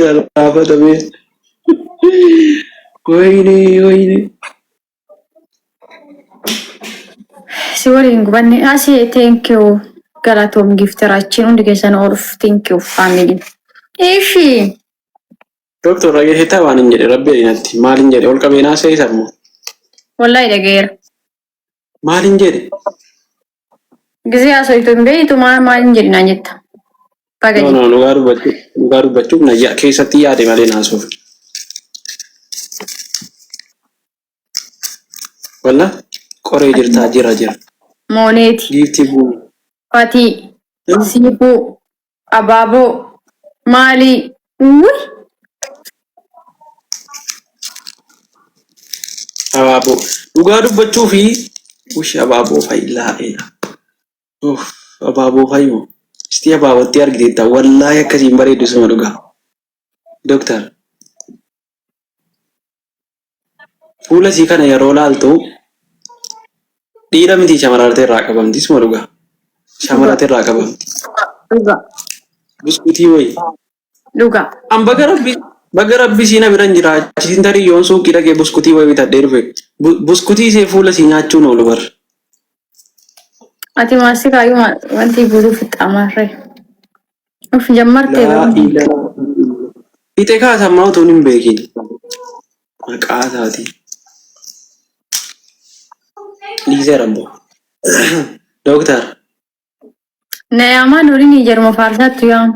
Galaafatamee. Wayne wayne. Si waliin gubanne asii thank you galatoom gifterachiin hundi keessan ooluuf thank you family. Ishi. Doktor dhageessittaa waan hin jedhe rabbi adinatti maal hin jedhe ol qabeenaa seesa immoo Wallahi dhagayeera. maal hin jedhe. Gisee haasoftu hin beektu maal maal hin jedhinaan jetta. Baga No jette. no dhugaa dubbachuu dhugaa dubbachuuf na keessatti yaade malee naasuuf. Walla qoree jirtaa jira jira. Mooneeti. Giiftii bu'u. Fatii. Siifuu. Abaaboo. Maalii. Wuy. Abaaboo. Dhugaa dubbachuu fi ush abaaboo fa'i laa'eedha. Uff abaaboo fa'i moo. Istii abaabootti argiteetta wallaahi akkasiin bareeddu suma dhugaa. Doktar. Fuula isii kana yeroo laaltu dhiira miti shamararte irraa qabamti isuma dhugaa. Shamarate irraa qabamti. Dhugaa. Buskutii wayi. Dhugaa. An baga rabbi baga rabbi isii na bira hin jiraachisin tarii yoon suuqii dhaqee buskutii wayi bitadhee dhufe. Buskutii ishee fuula isii nyaachuun oolu bar. Ati maastikaayyuu wanti guutuu fixxaamarree. Of jammartee Laa bara. ilaaha Fiixee kaasammaa utuun hin beekin. Maqaa isaatii. Dhiiseera immoo. Dooktar. Na yaamaan waliin jaruma faarsaattu yaamu.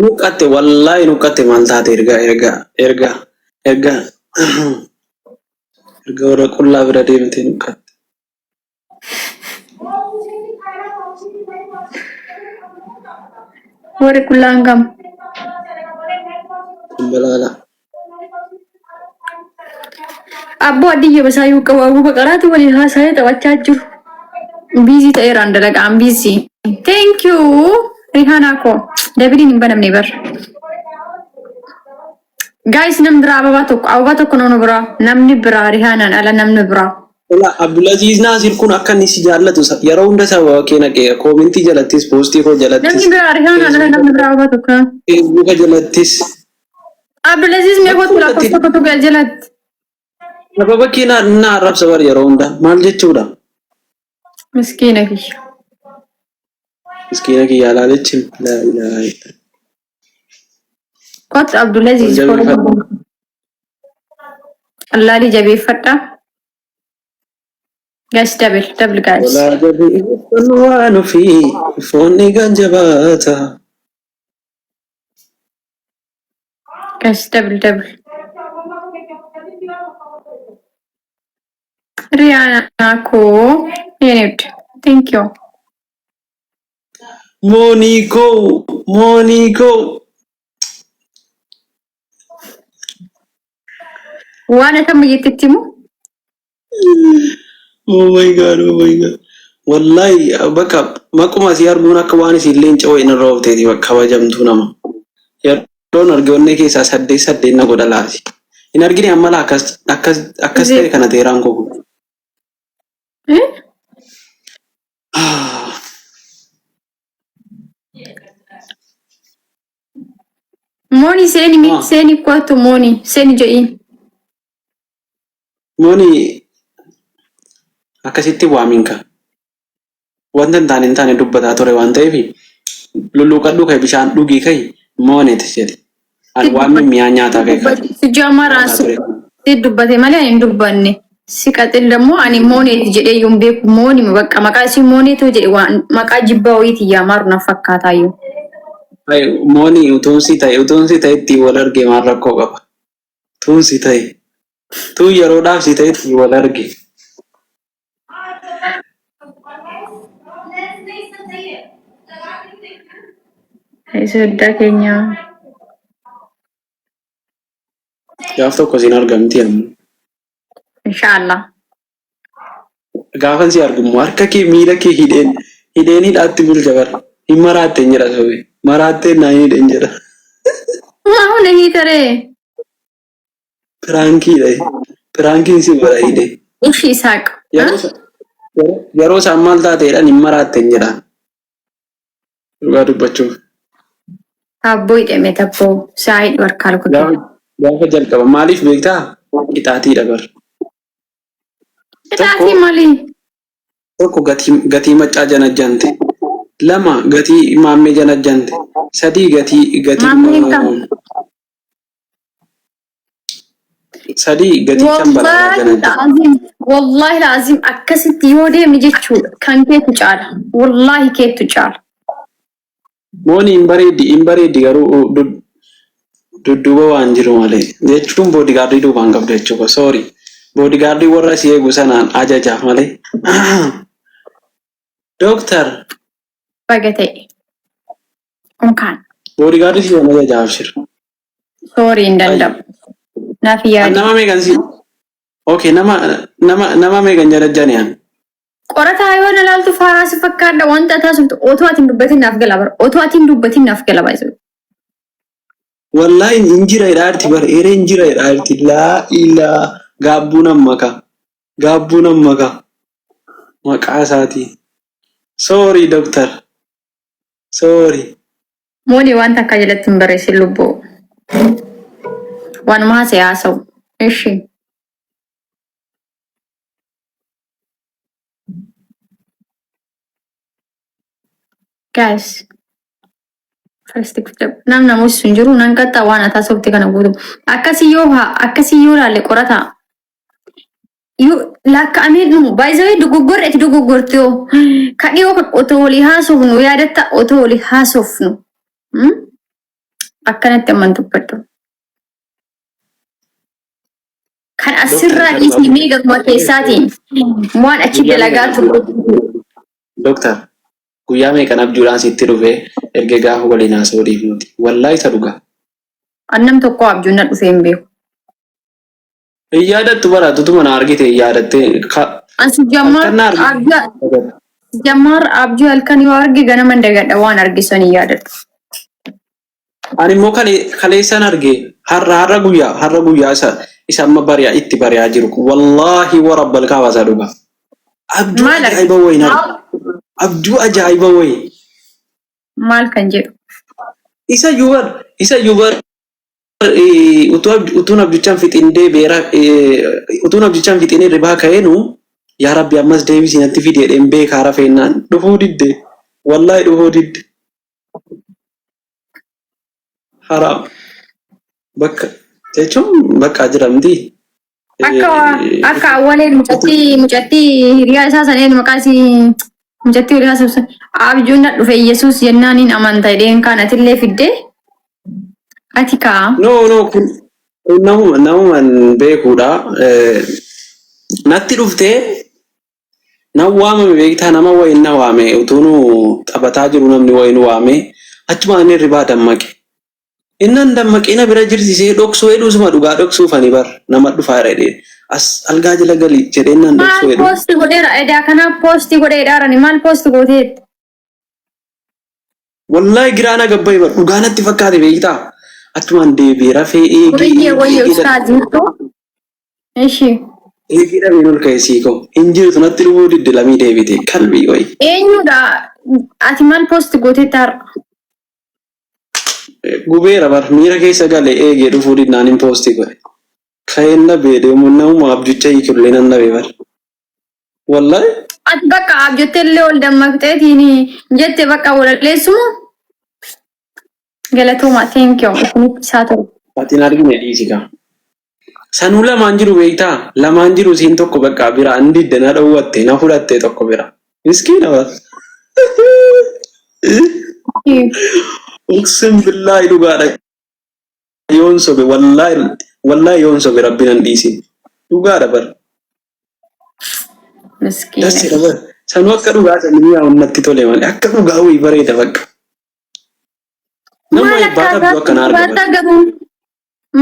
Nuqqatte wallaahi nuqqatte maal taate erga erga erga erga erga warra qullaa bira deemte nuqqatte. Warri qullaan kam? Dambalaala. Abboo addiyya basaayyuu qabu abuu baqaraatu waliin haasa'ee taphachaa jiru. Biizii ta'eeraan dalagaan biizii. Thank you Rihaanaa koo. Dabiliin hin banamne bar. Guys namni biraa ababaa tokko ababaa tokko namni biraa namni biraa Rihaanaan ala namni biraa. Ola Abdulaziz Naasir kun akka inni si jaallatu yeroo hunda sababa kee naqee koomentii jalattis poostii koo jalattis Namni biraa Rihaanaan ala namni biraa ababaa tokko. feesbuuka jalattis Abdulaziz mee kootu bakka lakkoofsa hundatti tokko tokko jalatti. sababa kee na arrabsa bar yeroo hunda maal jechuudha? Miskiina kiyya. Miskiina kiyya laalichi laa ilaaha illa. Kottu Abdulaziz Ol jabeeffadhu. Allaalii jabeeffadha. Guys double double guys. Olaa jabeeffadhu waan ofii foon dhiigaan jabaata. Guys double double. Riyaana koo yene thank you. Mooniikoo mooniikoo. Waan akkam jettetti himu? Oh my god, oh my god. Wallahi bakka maquma isii arguun akka waan isiin leenca wayii narra oofteeti bakka kabajamtuu nama. Yeroon arge onnee keessaa saddeet saddeet na godha laati. Hin argine amma laa akkas akkas akkas ta'e kana teeraan koo kun. Eh? Mooni seeni mi Ah. seeni kottu mooni seeni jedhiin. Mooni akkasitti waaminka. Wanta hin taane hin taane dubbataa ture waan ta'eef lulluuqadhu ka'i bishaan dhugii ka'i moonet jedhe. Ani waan mimmi'aa nyaataa ka'e kan Sijjamara nyaataa ture. si dubbate malee ani hin dubbanne. Si qaxil dammoo ani mooneeti jedhee iyyuu hin beeku mooni bakka maqaa isii mooneetu jedhe waan maqaa jibbaa wayiiti yaamaaru na fakkaataayyuu. Ay, Mooni utuun si ta'e utuun si ta'e ittiin wal arge maal rakkoo qaba? Tuun si ta'e tuun yeroodhaaf si ta'e ittiin wal arge. Soddaa keenya. Gaaf tokko siin argamti amma. Inshaallah. Gaafan si argummoo harka kee miila kee hidheen hidheen hidhaatti bulcha bara. Hin maraatteen jedha sobe. Maraatteen naa hin hidheen jedha. Maa hunda hiitaree. Piraankiidha. Piraankiin si godha hidhee. Ishi Isaaq. Yeroo yeroo isaan maal taateedhaan hin maraatteen jedha. Dhugaa dubbachuuf. Taabboo hidhame tabboo saa hidhu harkaa luka kee. Gaafa jalqaba maaliif beektaa? Qixaatiidha bar. Qixaatii Tokko maalii? tokko gatii maccaa janajjante. Lama gatii maammee janajjante. Sadii gatii Maammeen kam? Sadii gatii chambalaalaa Wallaahi janajjante. la'aziim wallaahi la'aziim akkasitti yoo deemne jechuudha kan keetu caala. Wallaahi keetu caala. Mooni hin bareeddi hin bareeddi garuu dudduuba waan jiru malee jechuun boodigaardii duubaan qabdu jechuudha. Sorry. Boodigaardii warra si eegu sanaan ajajaaf malee. Dooktar Baga ta'e. Unkaan. boodigaardii si waan ajajaaf jira. Sorry hin danda'u. Naaf yaadi. Nama meeqan si? Okay, nama meeqan janajjani an? Qorataa yoo na laaltu faaraa si fakkaadha wanta taasiftu otoo ati hin dubbatin naaf gala bara. Otoo ati hin dubbatin naaf gala baay'ee. Wallahi hin jira jedhaa jirti bara. Eree hin jira jedhaa jirti. Laa ilaa gaabbuu nan maka. Gaabbuu nan maka. Maqaa isaatii. Sorry doctor. Sorry. Moonii waan takka jalatti hin barreessin lubbuu. Waanuma haasa'e haasa'u. Ishi. Guys. First step. Nam namooti sun jiru nan qaxxa waan ataa sobte kana guutu. Akkasii yoo haa akkasii yoo laalle qorataa. Yoo laakka'amee dhumu baay'isawee dogoggorre ati dogoggorte yoo kadhiyoo kan otoo walii haasofnu yaadatta otoo walii haasofnu. Hmm? Akkanatti amman dubbadhu. Kan asirraa dhiisni mee garuma keessaatiin waan achi dalagaa turre. Doktar, guyyaa meeqan abjuudhaan sitti dhufe erga gaafa waliin haasa'uu dhiifnuti. Wallaahi isa dhugaa. Annam tokko abjuun na dhufee hin beeku. Hin yaadattu bara tutuma na argite hin yaadattee. Ansi jammaar Halkan na argite. abjuu jammaar abjuu halkan yoo arge ganama hin dagadha waan arge san hin yaadadhu. Ani immoo kaleessaan arge har'a guyyaa isa amma bari'aa itti bari'aa jiru kun wallaahi wa rabbal kaaba isaa dhugaa. Abjuu Maal arge? ajaa'iba wayiin arge. Abjuu ajaa'iba wayi. Maal kan jedhu? Isa yubar utuun abjuchaan fixin deebi'eera utuun abjuchaan fixin hirribaa ka'eenu yaa rabbi ammas deebisii natti fidi jedheen beekaa rafeennaan dhufuu didde, wallaahi dhufuu didde. Haraam bakka jechuun bakka jiramti. Akka awwaleen mucattii hiriyaa isaa saneen maqaa isii mucattii hiriyaa isaa san abjuun na dhufe Yesuus jennaaniin amanta jedheen kaan atillee fiddee ati kaa. No, no, kun namuman beekuudha. Natti dhuftee nan waamame beektaa, nama wayin na waame, utuunu taphataa jiru namni wayin waame, achuma inni hirribaa dammaqe. Innan dammaqee na bira jirtisee dhoksuu hedhuusuma dhugaa dhoksuufani bar nama dhufaa jedhee as algaa jala gali jedhee nan Maal dhoksuu hedhu. Post godheera edaa kanaaf post godheedhaarani maal post gooteet? Wallaahi giraa na gabbaye bar dhugaa natti fakkaate beektaa. Achumaan deebi'ee rafee eegee Wayyee wayyee eegee ustaazii. Ishi. Eegee dhabeen ol ka'e siikoo. Hin jirtu natti dhufuu didde lamii deebite kalbii wayi. Eenyudha ati maal post gooteet har'a? Gubeera bar miira keessa gale eegee dhufuu didnaan hin post godhe. Ka'een dhabee deemu namuma abjucha hiikullee nan dhabe bar. Wallaahi. Ati bakka abjottee illee ol dammaqxeetiin jette bakka walaleessuma. Galatooma, thank you, isinitti isaa ture. Ati hin argine dhiisi kaa. Sanuu lamaan jiru beektaa? Lamaan jiru siin tokko bakka bira an didde na dhowwatte na fudhatte tokko bira. Miskiina bar. Uqsim billaahi dhugaadha. Yoon sobe wallaahi wallaahi yoon sobe rabbi nan dhiisin. Dhugaadha bar. Miskiina. Dasseedha bar. Sanuu akka dhugaa sanii mi'aawu natti tole malee akka dhugaa wayii bareeda bakka. Nama Maal eebbaa akkaataa abduu akkana arga bar. baattaa garuu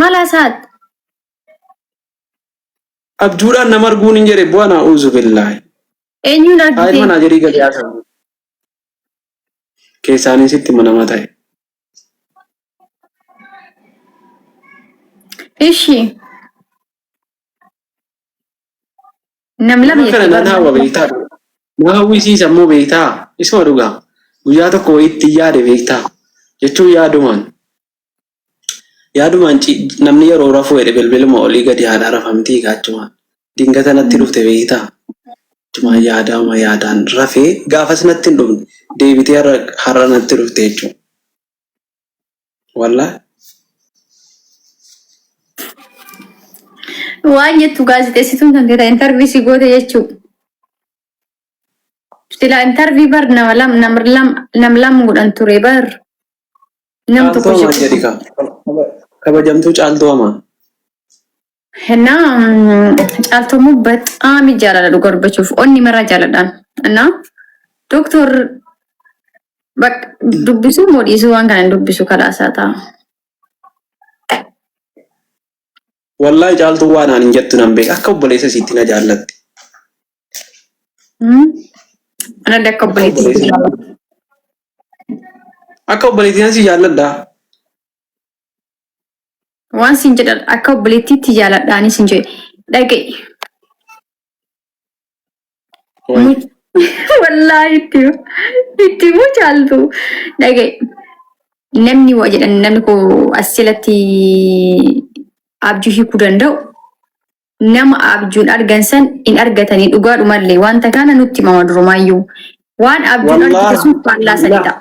maal hasaat? Abjuudhaan nama arguun hin jedhe bu'aa naa uuzu billaahi. Eenyuun Haa argite? ilma naa jedhii gadi haasa'u. Keessaanin sitti hima nama ta'e. Ishi. Nam lama Nama kana jettee nan hawwa beektaa. Na hawwisiisa immoo beektaa. Isuma dhugaa. Guyyaa tokko wayiitti yaade beektaa. Jechuun yaadumaan. Yaadumaan namni yeroo rafuu jedhe bilbiluma olii gadi haadha rafamtii gaachumaan. Dingata natti dhufte beektaa? Achumaan yaadaama yaadaan rafee gaafas natti hin dhufne deebitee har'a natti dhufte jechuudha. Wallaahi. Waan jettu gaazexeessituun kan ta'e intarvii si goote jechuudha. Silaa intarvii bar nama lam nam lam nam lam godhan ture bar. Nam Caaltuu tokko Amaan jedhi kaa. Kabajamtuu Caaltuu Amaan. እና ጫልቶሞ በጣም ይጃላል ጎርበቹፍ ኦኒ መራ ጃለዳን እና ዶክተር በቅ ዱብሱ ሞዲሱ ዋን ከነ ዱብሱ ከላሳታ Wallaahi Caaltuu waan ani hin jettu nan beeka. Akka obboleessa isiitti na jaallatti. አና ደከ obboleetti Akka obboleettiin si jaalladha. waan sin jedhan akka obboleettiitti jaaladhaanis sin jedhe dhaga'i. Wallaahi itti himuu caaltu dhaga'i. Namni waa jedhan namni koo as jalatti abjuu hiikuu danda'u nama abjuun argan san hin argatanii dhugaadhumallee wanta kana nutti himama durumaayyuu. Waan abjuun argite sun faallaa sanii ta'a.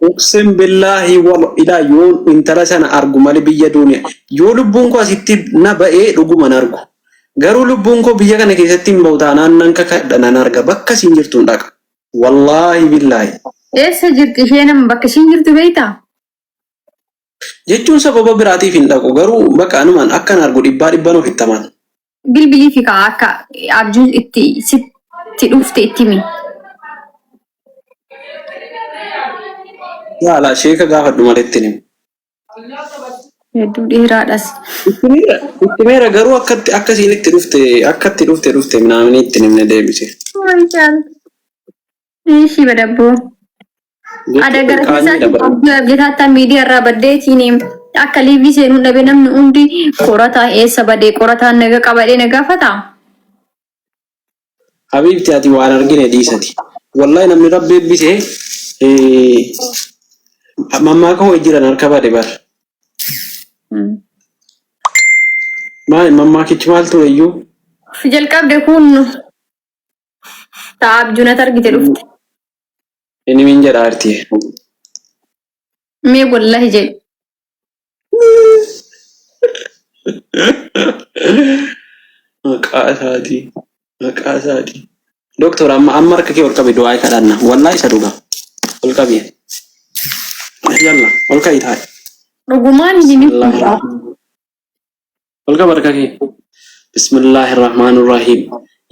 Uqsim billaahi wal ilaa yoon intala sana argu malee biyya duuniyaa yoo lubbuun koo asitti na ba'ee dhuguman argu. Garuu lubbuun koo biyya kana keessatti hin ba'u taanaan nan kakadha nan arga bakka isiin jirtu hin dhaqa. Wallaahi billaahi. Eessa jirti isheen amma bakka ishiin jirtu beektaa? Jechuun sababa biraatiif hin dhaqu garuu bakka anumaan akkan argu dhibbaa dhibban ofitti amana. Bilbilii fi kaa akka abjuun itti sitti dhufte itti himi. Yaala sheeka gaafadhu malee itti himu. Hedduu dheeraadhas. Itti meera garuu akkatti akkasiin itti dhufte akkatti dhufte dhufte minaamini itti himne deebise. Ishii badabboo. Ada gara Qaanyiidha keessaatti bara. abjuu abjataattaa miidiyaa irraa baddeetiin akka liivii seenuu dhabe namni hundi qorataa eessa badee qorataan naga qabadee na gaafata. Habiibti ati waan argine dhiisati. Wallahi namni rabbi eebbise mammaaka hoo jiran harka bade bar. Maal mammaakichi maal ture iyyuu? Jalqabde kun ta'a abjuunat argite dhufte. Inni min jedha arti. Mee wallahi jedhe. Maqaa isaatii. Maqaa isaatii. Doktor amma amma harka kee ol qabi du'aa kadhanna. Wallahi isa dhuga. Ol qabi. Yalla ol ka'i taa'i. Dhugumaan inni Ol qaba harka kee. Bismillahirrahmanirrahim.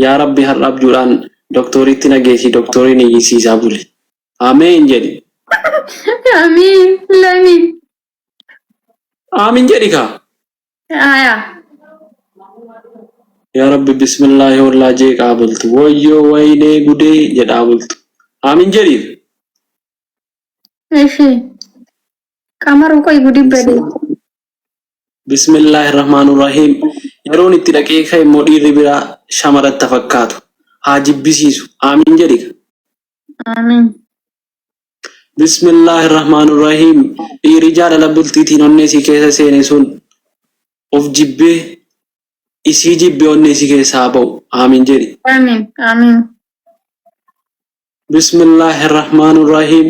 Yaa Rabbi har'a abjuudhaan doktoriitti na geessi doktoriin iyyisiisaa bule. Ameen jedhi. Amiin lamiin. Aamin jedhi kaa. Aya. Yaa Rabbi bismillaahi hollaa jeeqaa bultu. Wayyoo waynee gudee jedhaa bultu. Aamin jedhi. Ishi. Qamaru qoy gudi bade. Bismillahirrahmanirrahim. Yeroon itti dhaqee ka'e immoo dhiirri biraa shamaratti fakkaatu. Haa jibbisiisu. Aamin jedhi. Amiin. Bismillahirrahmanirrahim. Dhiirri jaalala bultiitiin onnee isii keessa seene sun of jibbee isii jibbee onnee isii keessaa ba'u. Aamin jedhi. Amiin. Amiin. Bismillahirrahmanirrahim.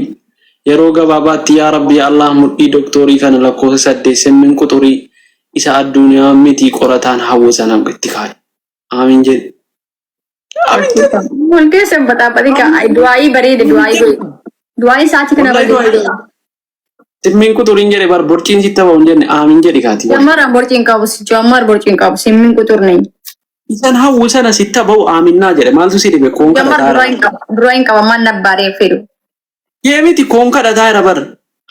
Yeroo gabaabaatti yaa Rabbi yaa Allah mudhii doktoorii kana lakkoofsa saddeet semmin quxurii isa addunyaa miti qorataan hawwa sana itti kaa'i. Aamin jedhi. Aamin jedhi. Wal keessa hin baxaaxatin kaa du'aayii bareeda du'aayii godhi. Du'aayii sa'aatii kana Wallahi bareeda. du'aayii. Simmiin quxuriin jedhe bar borciin sitti hafa hin jenne aamin jedhi kaati. Jammar borciin qabu jammar borciin qabu simmin quxurne. Isan hawwu sana sitti ba'u aaminnaa jedhe maaltu si dhibe koon Jammar kadhataa duraa jira. hin qaba duraa hin qaba maal nabbaaree fedhu. Yee miti koon kadhataa jira bar.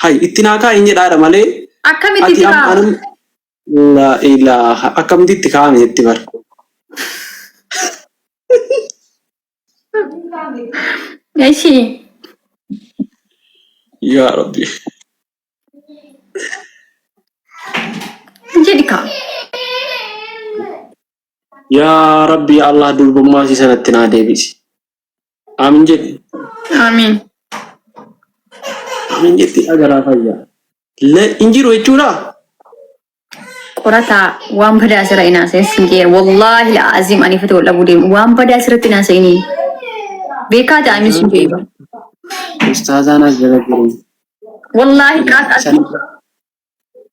Hay itti naa kaa'i hin jedhaadha malee Akkamitti ati itti amma kaa'ama? anum la ilaaha akkamitti itti kaa'ame jetti bar. Eshi. Yaa Rabbi. Jedhi kaa. Yaa Rabbi yaa Allah durbummaa isii sanatti naa deebisi. Aamin jedhi. Amiin. Aamin jetti agaraa fayyaa. Hin jiru jechuudha. Qorataa waan badaa asirra hin haasa'in sin jedhe. Wallaahi la'aziim ani ifate wal dhabuu deemu. Waan badaa asirratti hin haasa'inii. Beekaa ta'anii sin jedhe. Ustaazaan as jala jiru. Wallaahi qaas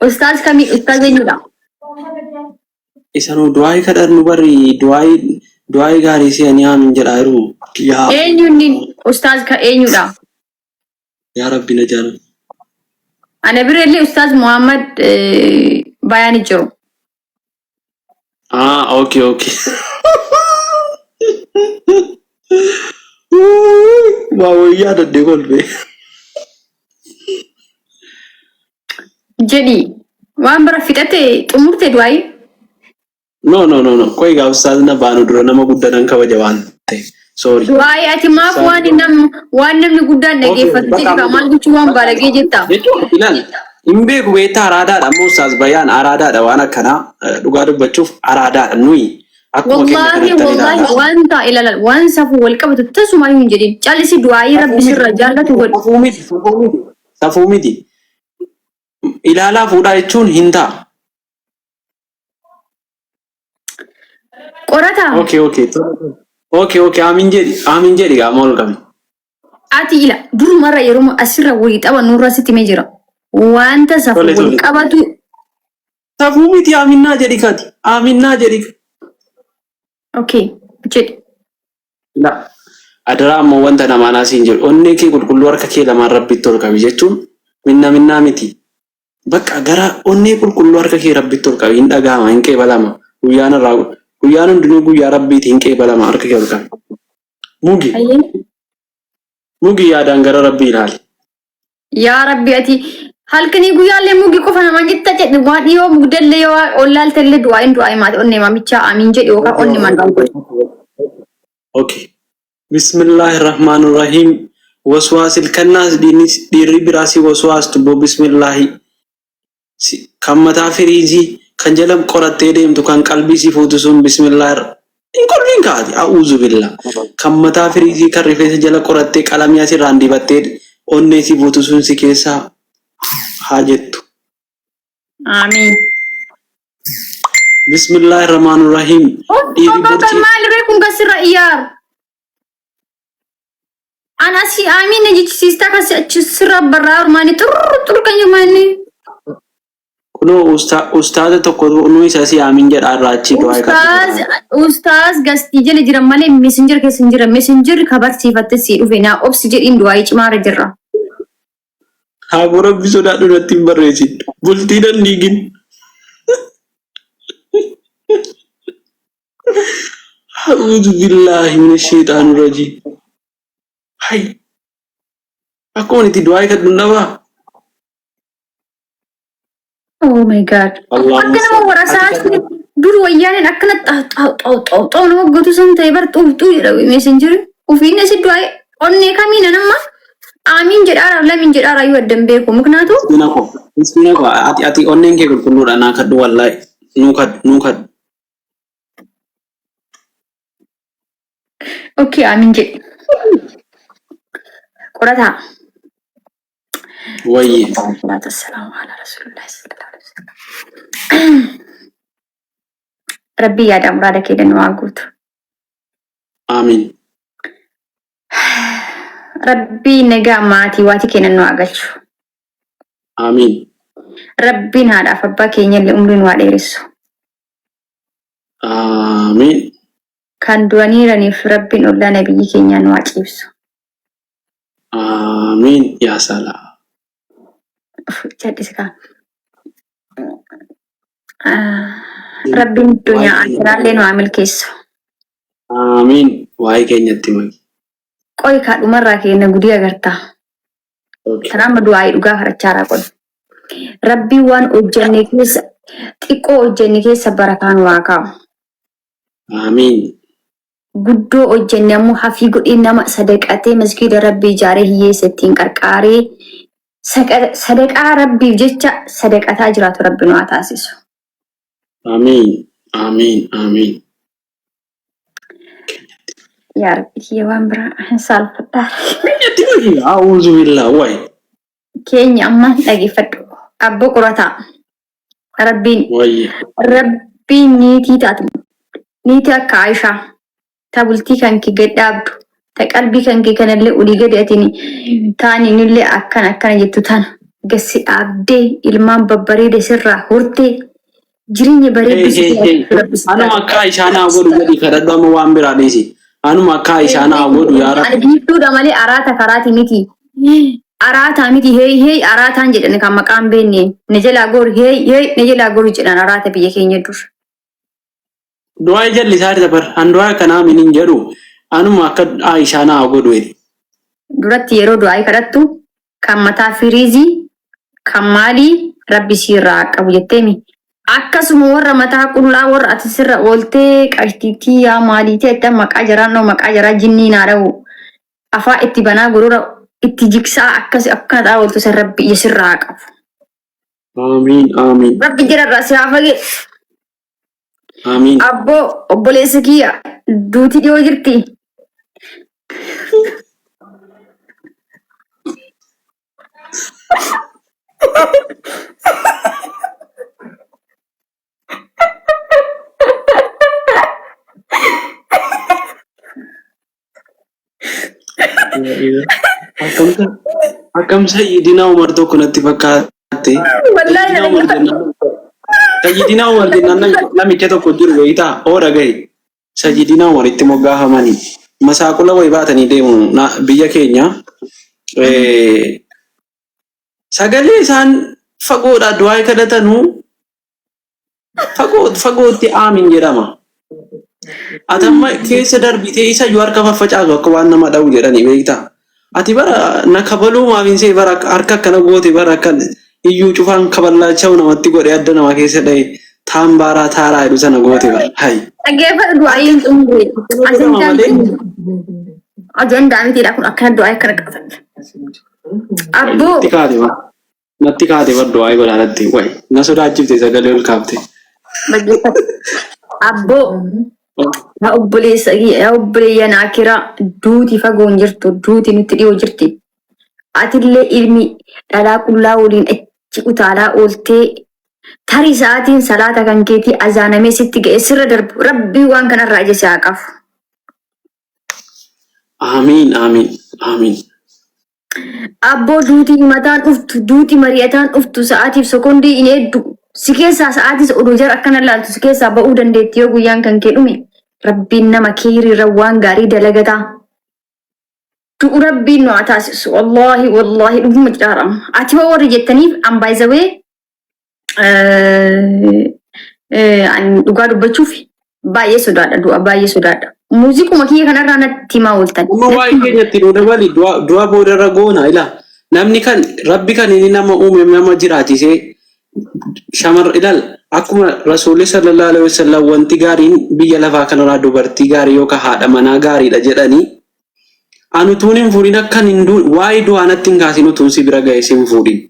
Ustaaz kamii ustaaz eenyudha? Isanuu du'aayii kadhannu barri du'aayii du'aayii gaarii si'anii aamin jedhaa jiru. Yaa Eenyu inni ustaaz ka eenyudha? Yaa Rabbi na jaalladhu. Ana bira illee ustaaz Muhammad Bayaani jiru. Ah, okay, okay. Waa wayyaa dadde kolfe. Jedhi waan bara fixate xumurte du'aayi. No, no, no, no. Qoy gaa ustaaz na baanu dura nama guddaa nan kabaja waan ta'eef. Sorry. Du'aayi ati maaf waan nam waan namni guddaan dhageeffatu jedhi kaa maal gochuu waan baalagee jetta. Jechuun ilaal hin beeku beektaa araadaadha ammoo ustaaz Bayaan araadaadha waan akkanaa dhugaa dubbachuuf araadaadha nuyi akkuma keenya Wallaahi kanatti wallaahi ilaala. waan ta'a ilaala waan safuu wal qabatu tasumaa hin jedhin callisi du'aayii rabbi sirra jaallatu godhi. Safuu miti safuu miti safuu miti ilaalaa fuudhaa jechuun hin ta'a. Qorataa Okay okay okay okay aamin jedhi aamin jedhi qaama ol qabi. Ati ila durumarra yeroo asirra walii taphannu irra sitti himee jira. Wanta safuu Tole wal tole. qabatu Safuu miti aaminnaa jedhi kati aaminnaa jedhi. okay jedhi. La adaraa ammoo wanta namaan asiin jedhu onnee kee qulqulluu harka kee lamaan rabbitti ol qabi jechuun minna minnaa miti. Bakka gara onnee qulqulluu harka kee rabbitti ol qabi hin dhagahama hin qeebalama guyyaan irraa guyyaan hundinuu guyyaa rabbiiti hin qeebalama harka kee ol qabi. Mugi Ayyee. mugi yaadaan gara rabbii ilaali. Yaa Rabbi ati halkanii guyyaallee mugi qofa namaan jetta jedhi waan dhiyoo mugdallee yoo ollaaltellee du'aa'iin du'aa'i maati onnee maamichaa amiin jedhi yookaan onnee maan godhi. Okay. Bismillahirrahmanirrahim. Waswaasil kannaas dhiirri biraa si waswaastu boo bismillahi. Kan mataa firiizii kan jala qorattee deemtu kan qalbii si fuutu sun bismillahir hin kolfiin kaati a'uuzu billah. Kan mataa firiizii kan rifeensa jala qorattee qalamii asirraan dibattee onnee si fuutu sun si keessaa haa jettu. Amiin. Bismillahirrahmanirrahim. Dhiirri borcii Maal ree kun kasirra iyyaaru? An asii amiin na jechisiistaa kasi achi sirra barraa maani xurr xurr kan jiru maani. Kunoo ustaaza tokko nu isa si aamin jedha irraa achi du'aa Ustaaz ustaaz gastii jala jiran malee messenger keessa hin jiran messenger ka barsiifatte sii dhufe naa obsi jedhiin du'aayii cimaarra jirra. Haaboo rabbi sodaadhu natti hin barreessin. Bultii nan diigin. A'uudhu billaahi mina sheexaani rajiim. Hay. Akkuma itti du'aa kadhu dhabaa. Oh my God. Allahumma Akka nama warasaa dur wayyaaneen akkana xaw xaw xaw xaw nama gootu sun ta'e bar xuuf xuu jedha messenger ofiin asi du'aa onnee kamiin anamma aamiin jedhaara lamiin jedhaara yoo addan beeku muknaatu Miskiina koo. Miskiina koo ati ati onneen kee qulqulluudha naa kadhu wallaahi. Nuu kadhu nuu kadhu. Okay aamiin jedhi. Qorataa. Wayyee. Salaatu wassalaamu ala rasuulillahi sallallahu alaihi wasallam. Rabbii yaada muraada kee nu haa guutu. Amiin. Rabbii nagaa maatii waatii keenya nu haa galchu. Amiin. Rabbiin haadhaaf abbaa keenya illee umrii nu haa dheeressu. Amiin. Kan du'aniiraniif Rabbiin ollaa nabiyyi keenyaa nu haa ciibsu. Amiin. Yaa salaam. Jal'isi kaa. Rabbiin duniyaa akiraallee nu haa milkeessu. Amiin. Waa'ee keenyatti maki. Qoy kaa dhumarraa keenya gudii agartaa. Okay. Kan amma du'aayii dhugaa kadhachaa qoy. Rabbiin waan hojjenne keessa xiqqoo hojjenne keessa barakaa nu haa kaa'u. Amiin. Guddoo hojjenne ammoo hafii godhee nama sadaqatee masgiida rabbii ijaaree hiyyeessa ittiin qarqaaree sadaqaa rabbiif jecha sadaqataa jiraatu rabbi nu haa taasisu. Amiin. Amiin. Amiin. Yaa rabbi kiyya waan biraa hin saalfadhaa. Keenyatti maki. A'uuzu billah. Wayi. Keenya amma dhageeffadhu. Abbo qorataa. Rabbiin Wayye. Rabbiin niitii taatu. Niitii akka Aishaa. Ta bultii kan kee gad dhaabdu. Ta qalbii kan kee kanallee olii gadi atini taaniinillee akkana akkana jettu tana. Gassi dhaabdee ilmaan babbareeda sirraa hortee jireenya Hey, bareedduu si hey, hey. jiraachuu Rabbi si Anuma taasisu. akka Aishaa naa godhu jedhi kadhadhu amma waan biraa dhiisi. Anuma akka Aishaa naa godhu yaa Ani Rabbi. biiftuudha malee araata karaati miti. Araataa miti hey hey araataan jedhan kan maqaan beekne na jalaa goori hey hey na jalaa goori jedhan araata biyya keenya dur. Du'aa jallisaa jirta bar. An du'aa akkanaa min hin jedhu. Anuma akka Aishaa naa godhu jedhi. Duratti yeroo du'aa kadhattu kan mataa firiizii kan maalii rabbi siirraa haa qabu jetteemi. Akkasuma warra mataa qullaa warra ati sirra ooltee qashtiitii yaa maaliitii jettee maqaa jaraan dha'u maqaa jaraa jinnii naa dha'u afaa itti banaa gorora itti jigsaa akkas akkana xaa ooltu san rabbi ija sirraa haa qabu. Aamiin aamiin Rabbi jararraa si haa fageessu. aamiin. Abboo obboleessa kiyya duuti dhiyoo jirti. Akkamsa akkam Sayyidina Umar tokko natti fakkaatte. Wallaahi Sayyidina Umar jennaan Sayyidina Umar jennaan namicha tokko jiru wayii ta'a hoo dhagaye. Sayyidina Umar itti moggaafamanii masaaqula wayii baatanii deemu biyya keenya. Sagalee isaan fagoodhaa du'aa kadhatanuu fagoo fagootti aamin jedhama. Ati amma keessa darbitee isa iyyuu harka faffacaasu akka waan nama dha'u jedhanii beektaa. Ati bara na kabaluu maaf hin see bara harka akkana goote bara akka iyyuu cufaan kaballaacha'u namatti godhe adda nama keessa dha'e taambaaraa taaraa jedhu sana goote bara. Hayi. Dhaggeeffadhu du'aayiin xumure. Akkana godhama Ajandaa malee. miti. Ajandaa mitiidha kun akkana du'aayii akkana qabatan. Abboo Natti kaate bara. Natti kaate bar du'aa godhaa natti way na sodaachifte sagalee ol kaafte. Dhaggeeffadhu. Abboo yaa obboleessa yaa obboleeyyan akiraa duuti fagoo hin jirtu duuti nutti dhiyoo jirti. Atillee ilmi dhalaa qullaa waliin achi utaalaa ooltee tarii sa'aatiin salaata kan keetii azaanamee sitti ga'e sirra darbu rabbii waan kanarraa ija si haa qabu. Aamiin aamiin aamiin. Abboo duuti himataan dhuftu, duuti mari'ataan dhuftu sa'aatiif sekondii hin eeddu. Si keessaa sa'aatis odoo jara akkana laaltu si keessaa ba'uu dandeetti yoo guyyaan kan kee dhume. Rabbiin nama keeyriirra waan gaarii dalagataa. Du'u rabbiin nu haa taasisu. Wallaahi wallaahi dhuguma jedhaara. Ati hoo warri jettaniif an by the way Ani dhugaa dubbachuuf baay'ee sodaadha du'a baay'ee sodaadha. Muuziquma kiyya kanarraa natti himaa ooltan. Amma Natti waa'ee himaa. keenyatti nu dabali du'a du'a boodarra goona ila namni kan rabbi kan inni nama uume nama jiraachisee shamar ilal akkuma rasuulli sallallahu alaihi wasallam wanti gaariin biyya lafaa kanarraa dubartii gaarii yookaan haadha manaa gaariidha jedhanii ani utuun hin fuudhin akkan hin duun waa'ee du'aa natti hin kaasin utuun si bira ga'e si hin fuudhin.